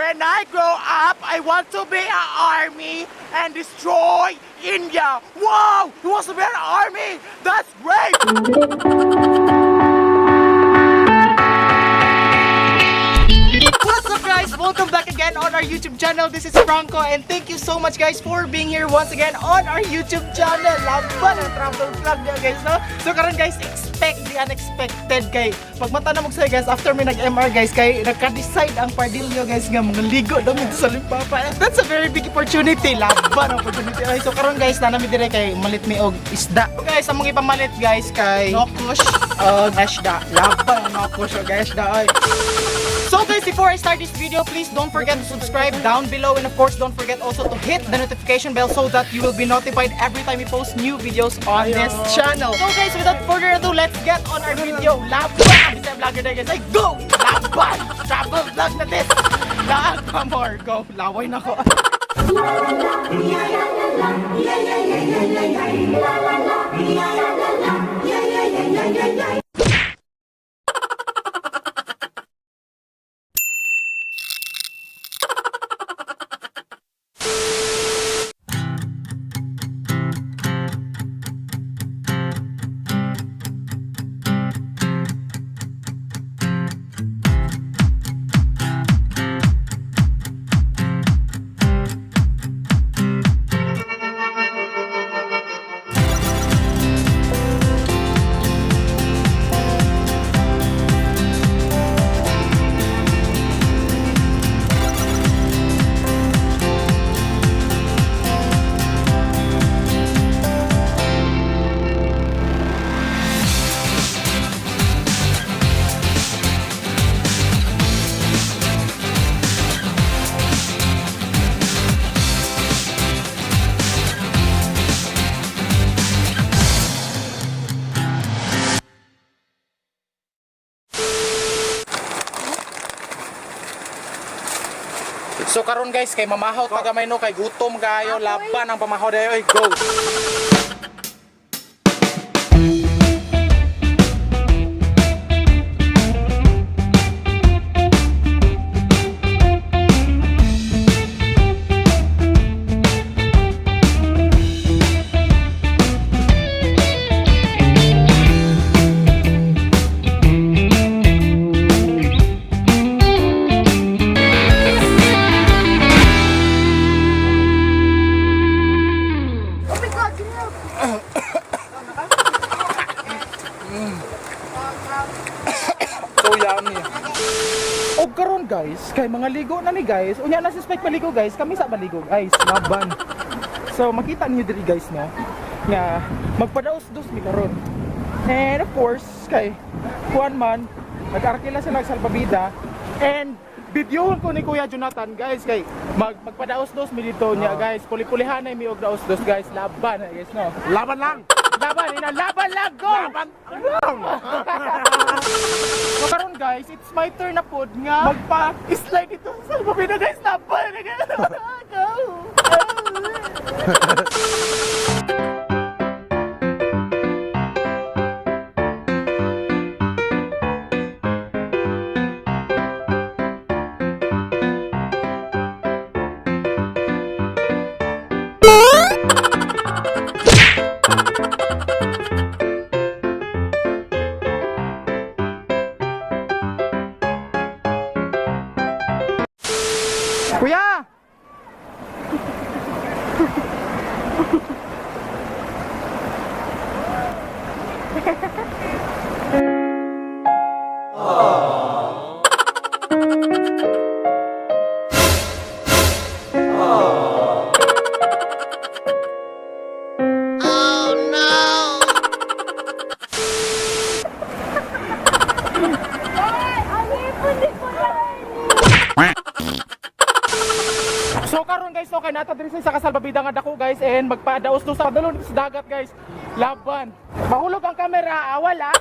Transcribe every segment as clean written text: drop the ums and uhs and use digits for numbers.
When I grow up, I want to be an army and destroy India. Wow! He wants to be an army! That's great! What's up, guys? Welcome back again on our YouTube channel. This is Franco and thank you so much, guys, for being here once again on our YouTube channel. Laban ang travel vlog niya, guys, no? So karon, guys, expect the unexpected kay pagmata na mo sa'yo, guys, after may nag-MR, guys, kay nagka-decide ang Pardillo, guys, nga mga ligo daw dito sa Limpapa. And that's a very big opportunity. Laban ang opportunity. Ay, so karon, guys, na nami dire kay malit mi og isda. So, guys, among ipamalit, guys, kay Nokush og isda. Laban ang Nokush og isda ay. So guys, before I start this video, please don't forget to subscribe down below and of course, don't forget also to hit the notification bell so that you will be notified every time we post new videos on this channel. So guys, without further ado, let's get on our video. Laban! Bisaya vlogger na, guys. Ay, go! Laban! Travel vlog na this! Laag pa more! Go! Laway na ko. So karon, guys, kay mamahaw ta gamay, no, kay gutom kayo, laban ang pamahaw dayo oy, go. Oh my God, give me up. So yummy. Og karon, guys, kay mga ligo na ni, guys. Unya na si Spike maligo, guys, kami sa maligo, guys, laban. So makita niyo diri, guys, no, nga magpadaos-dos mi karon. And of course, kay kuan man, nag-arkila sila salbabida and videohon ko ni Kuya Jonathan, guys, kay magpadaos-dos mi dito niya, guys. Puli-pulihanay mi og daos-dos, guys, laban na, guys, no. Laban lang! Laban ina, laban lang, go! Laban lang! So karon, guys, it's my turn na pod nga magpa-slide dito sa salbabida, guys. Laban na, guys. Go! Kuya! Ay, ang ipon ni Kuya. So karon, guys, okay nata diri sa kasalbabida nga dako, guys, and magpadaos do sa dalon sa dagat, guys. Laban. Mahulog ang kamera, awal ah.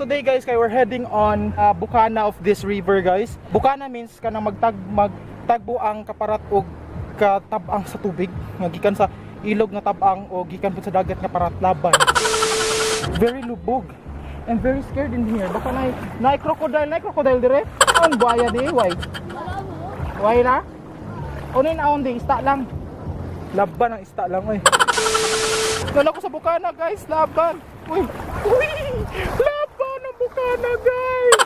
today, guys, kay we're heading on bukana of this river, guys. Bukana means kanang magtagbo ang kaparat og katabang sa tubig nga gikan sa ilog nga tabang o gikan pud sa dagat nga parat, laban. Very lubog. I'm very scared in here. Baka na crocodile, na crocodile dire. Ang buaya di, why? Why na? Unin aon di, ista lang. Laban ang ista lang, oy. Lala ko sa bukana, guys, laban. Uy, uy, laban ang bukana, guys.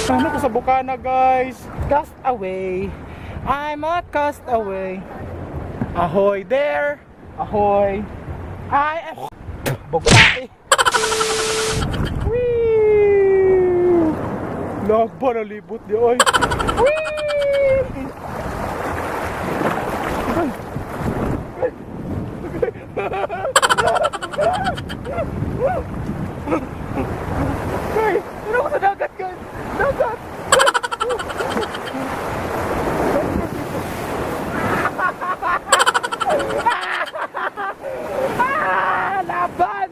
Ano ko sa bukana, guys? Cast away. I'm a cast away. Ahoy there. Ahoy. I am bugtae. Whee! Laban ang libot di, oy. Whee! Ay. Guys, ano ko sa dagat, guys? Dagat! Ah, laban!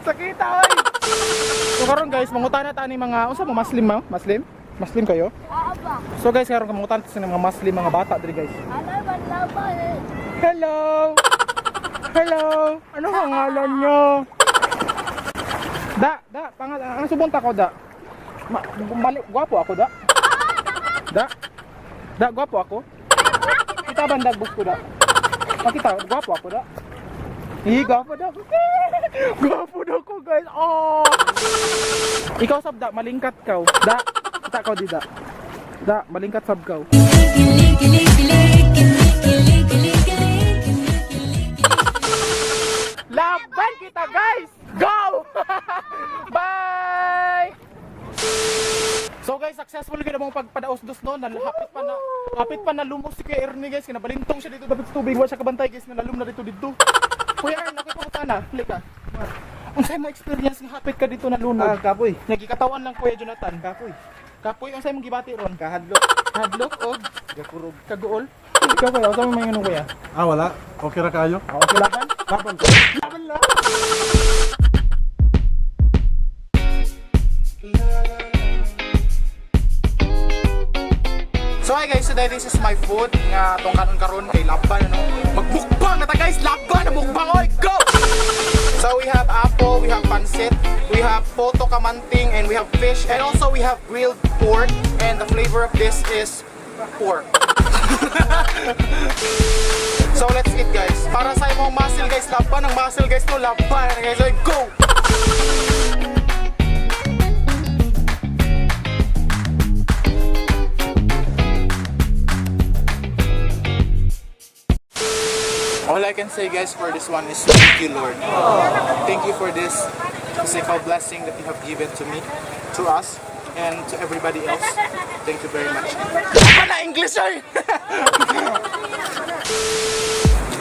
Sakita, oy! So karon, guys, mangutana ta ni mga unsa mo, Muslim mo? Muslim? Muslim kayo? Oo ba? So guys, karon mangutana ta sa mga Muslim mga bata diri, guys. Laban, laban. Hello! Hello! Ano ang ngalan nyo? Da, da, pangalan, ang subunta ko, da. Mali, gwapo ako, da. Da. Da, gwapo ako. Kita bandag ko, da. Pakita, gwapo ako, da. Eh, gwapo daw. Gwapo daw ko, guys. Oh! Ikaw sab, da, malingkat kaw. Da, kita ko di, da. Da, malingkat sab kaw. Kilig, kilig, kilig, kilig, kilig, kilig, kilig. Laban kita, guys! Go! Bye! So guys, successful gyud among pagpadaos-dos, no. Hapit pa na lumos si Kuya Ernie, guys, kaya nabalintong siya dito dapat sa tubig, wa siya kabantay, guys, nga nalum na dito dito. Kuya Ernie, ako'y pangutana, halika. Unsay mo experience nga hapit ka dito na lunod? Ah, kapoy. Nagikatawan lang, Kuya Jonathan. Kapoy. Kapoy, unsay mong gibati ron? Kahadlok. Hadlok og Gakurog. Kaguol. Ikaw, kuya, unsa mo may kuya? Ah, wala. Okay ra kayo? Ah, okay, laban. Laban ko. Laban lang. So hi guys, today this is my food nga tong kanon karon kay laban, ano. Magmukbang na ta, guys, laban na mukbang, oy, go! So we have apple, we have pancit, we have poto kamanting, and we have fish, and also we have grilled pork, and the flavor of this is pork. So let's eat, guys. Para sa imong muscle, guys, laban ang muscle, guys, no, laban guys. Oy, go! All I can say, guys, for this one is thank you, Lord. Thank you for this physical blessing that you have given to me, to us, and to everybody else. Thank you very much. Apa na English ay?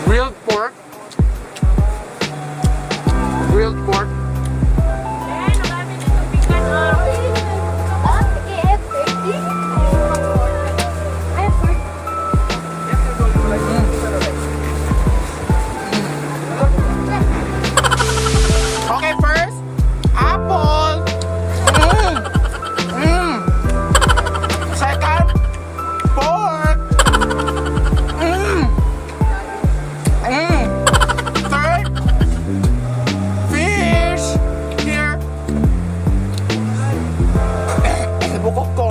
Grilled pork. Grilled pork. Ah, KF30? Ay, 40. Okay, first, apple. Second, pork. Third, fish. Here. Bukok ko.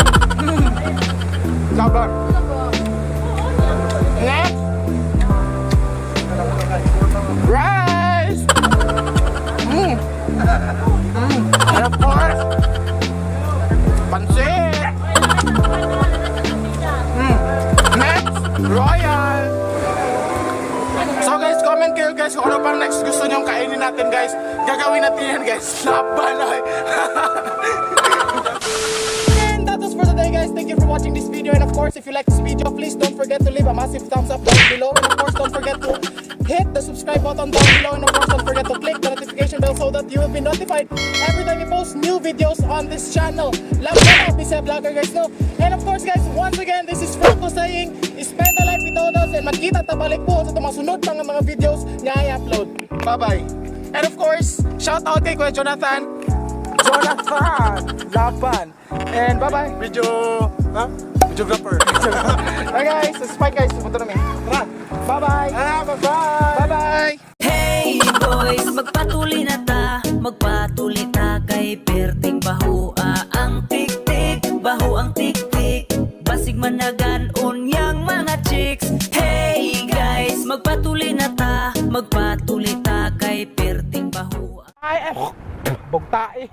Laban. Next, rice. And of course, pancit. Next, royal. So guys, comment kayo, guys, kung ano pang next gusto nyong kainin natin, guys. Gagawin natin yan, guys. Laban ay. And that was for today, guys. Thank you for watching this video. And of course, if you like this video, please don't forget to leave a massive thumbs up down below. And of course, don't forget to hit the subscribe button down below. And of course, don't forget to click the notification bell so that you will be notified every time we post new videos on this channel. Love na Bisaya Vlogger, guys, no? And of course, guys, once again, this is Franco saying, spend a life with us and magkita tabalik po sa mga sunod pa nga mga videos nga i-upload. Bye-bye. And of course, shout out kay Kuya Jonathan. Jonathan! Laban! And bye-bye! Video, ha? Videographer. Bye guys! Sa Spike guys, punta namin. Tara! Bye-bye! Ah, bye-bye! Bye-bye! Hey boys, magpatuli na ta, magpatuli ta kay perting bahua ang tik-tik, baho ang tik-tik. Basig managan unyang mga chicks. Hey guys, magpatuli na ta, magpatuli ta kay perting bahua. Ay, eh. Bugtae.